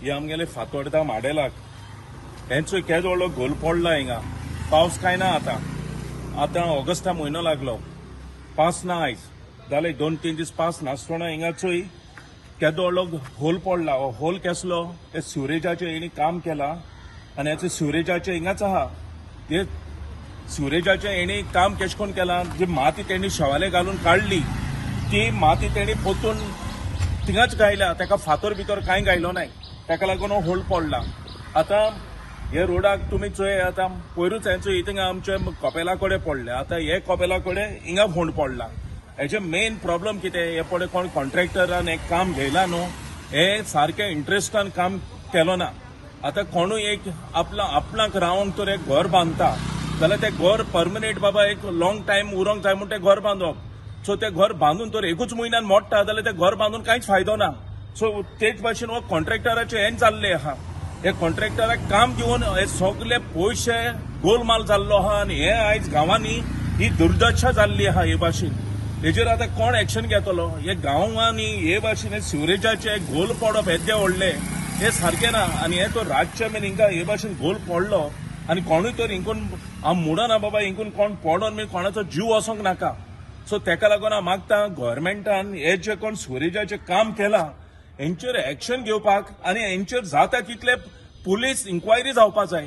हे आमगेले फातोर्डा माडेलाक हेंचो केदो व्हडलो गोल पडला हिंगा. पावस कांय ना आतां, आतां ऑगस्टा म्हयनो लागलो, पावस ना आयज जाले 2-3 दीस पावस नासतना हिंगा चोय केदो व्हडलो होल पडला. हो होल केसलो हे सिवरेजाचें हेणी काम केलां आनी हेचे सिवरेजाचें हिंगाच आहा. ते सिवरेजाचें हेणी काम केश कोन्न केलां, जी माती तेणी शेवाले घालून काडली ती माती तेणी पोतून थिंगाच गायल्या, ताका फातर भितर कांय गायलो नाय, ताका लागून हो होल पडला. आतां हे रोडाक तुमी चोय, आतां पयरूच हांवें चोय थिंगा आमच्या कपेला कडेन पडले, आतां हे कपेला कडेन हिंगा फोंड पडला. हेजे मेन प्रॉब्लम कितें, हे पळय कोण कॉन्ट्रॅक्टरान हें काम घेयला न्हू, हे सारकें इंट्रस्टान काम केलो ना. आतां कोणूय एक आपणाक रावंक तर एक घर बांदता जाल्यार तें घर परमनंट बाबा एक लॉंग टायम उरोंक जाय म्हूण तें घर बांदप. सो तें घर बांदून तर एकूच म्हयन्यान मोडटा जाल्यार तें घर बांदून कांयच फायदो ना. सो तेच भाशेन हो कॉन्ट्रॅक्टराचें हें जाल्लें आहा, हे कॉन्ट्रॅक्टराक काम दिवन हे सगले पयशे गोलमाल जाल्लो आहा आनी हे आयज गांवांनी ही दुर्दशा जाल्ली आहा. हे भाशेन हेजेर आतां कोण एक्शन घेतलो? हे गांवांनी हे भाशेन सिवरेजाचे गोल पडप येदे व्हडले हे सारकें ना. आनी हे तो रातचे मेरेन हिंगा हे भाशेन गोल पडलो आनी कोणूय तर हिंकून हांव म्हणना बाबा हिंकून कोण पडोन बी कोणाचो जीव वचोंक नाका. सो तेका लागून हांव मागता गव्हर्मेंटान हे जे कोण सिवरेजाचें काम केलां हेंचेर एक्शन घेवपाक आनी हेंचेर जाता तितले पुलीस इन्क्वायरी जावपा जाय.